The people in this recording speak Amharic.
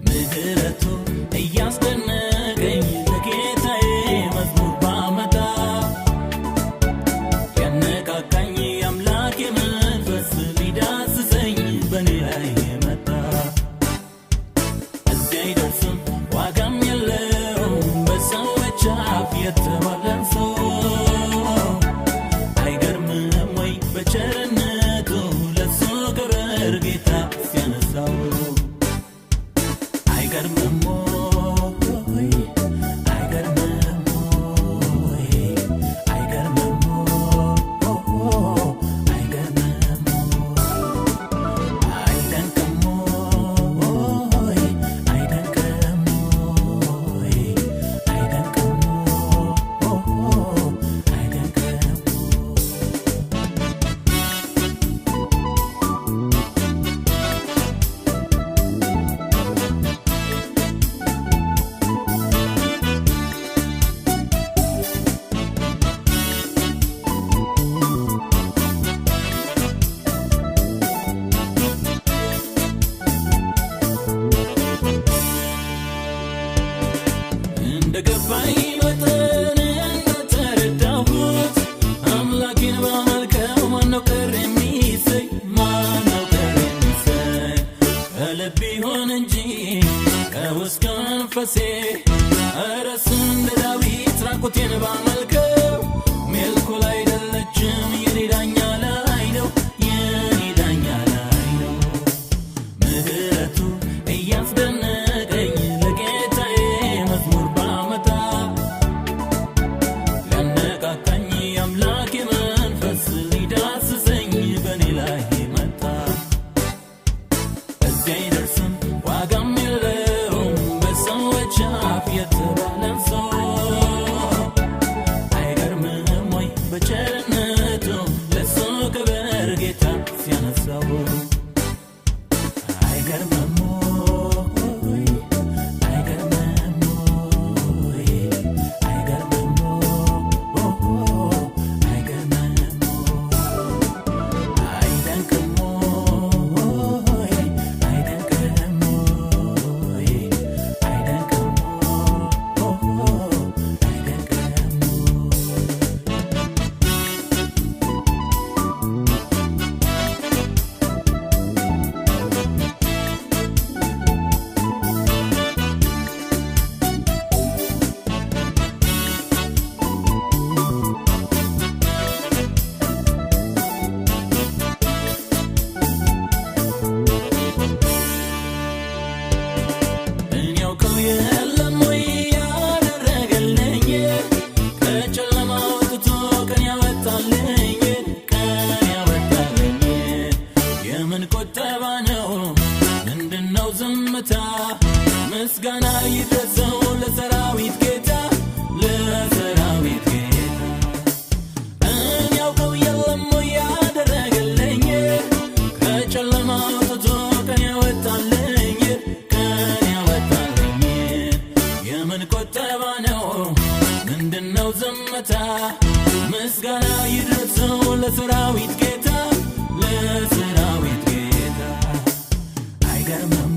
ምህረቱ እያስደነቀኝ ለጌታዬ መዝሙር ባመጣ፣ ያነቃቃኝ የአምላኬ መንፈስ ሊዳስሰኝ በኔ ላይ መጣ። እዚያ አይደርስም፣ ዋጋም የለውም በሰዎች አፍ የተባለን ሰው፣ አይገርምም ወይ በቸርነቱ ለሱ ክብር ጌታ ሲያነሳው? አይገርምም ወይ? አይገርምም ወይ? አይገርምም ወይ? አይገርምም ወይ? አይደንቅም ወይ? አይደንቅም ወይ? አይደንቅም ወይ? አይደንቅም ወይ? እንደ ገባኝ መጠን እንደተረዳሁት፣ አምላኬን ባመልከው ማነው ቅር የሚሰኝ? ማነው ቅር የሚሰኝ? ከልብ ይሁን እንጂ ከውስጥ ከመንፈሴ፣ እረስ እንደ ዳዊት ራቁቴን ባመልከው ሜልኮል አይደለችም፣ የኔ ዳኛ ላይ ነው፣ የኔ ዳኛ ላይ ነው። ምህረቱ እያስደነቀኝ ለጌታዬ መዝሙር ባመጣ፣ ሊያነቃቃኝ የአምላኬ መንፈስ ሊዳስሰኝ በእኔ ላይ መጣ። እዚያ አይደርስም፣ ዋጋም የለውም በሰዎች አፍ የተባለን ሰው፣ አይገርምም ወይ በቸርነቱ ለሱ ክብር ጌታ ሲያነሳው? አይገርምም ወይ? አይገርምም ወይ? አይገርምም ወይ? አይገርምም ወይ? አይደንቅም ወይ? አይደንቅም ወይ? አይደንቅም ወይ? አይደንቅም ወይ? እኔ ያውቀው የለም ወይ ያደረገልኝ? ከጨለማ አውጥቶ ቀን ያወጣልኝ፣ ቀን ያወጣልኝ። የምን ቁጠባ ነው? ምንድነው ዝምታ? ምስጋና ይድረሰው ለሰራዊት ጌታ፣ ለሰራዊት ጌታ። እኔ ያውቀው የለም ወይ ያደረገልኝ? ከጨለማ አውጥቶ ቀን ያወጣልኝ፣ ቀን ያወጣልኝ። የምን ቁጠባ ነው? ምንድነው ዝምታ? ምስጋና ይድረሰው ለሰራዊት ጌታ፣ ለሰራዊት ጌታ። አይገርምም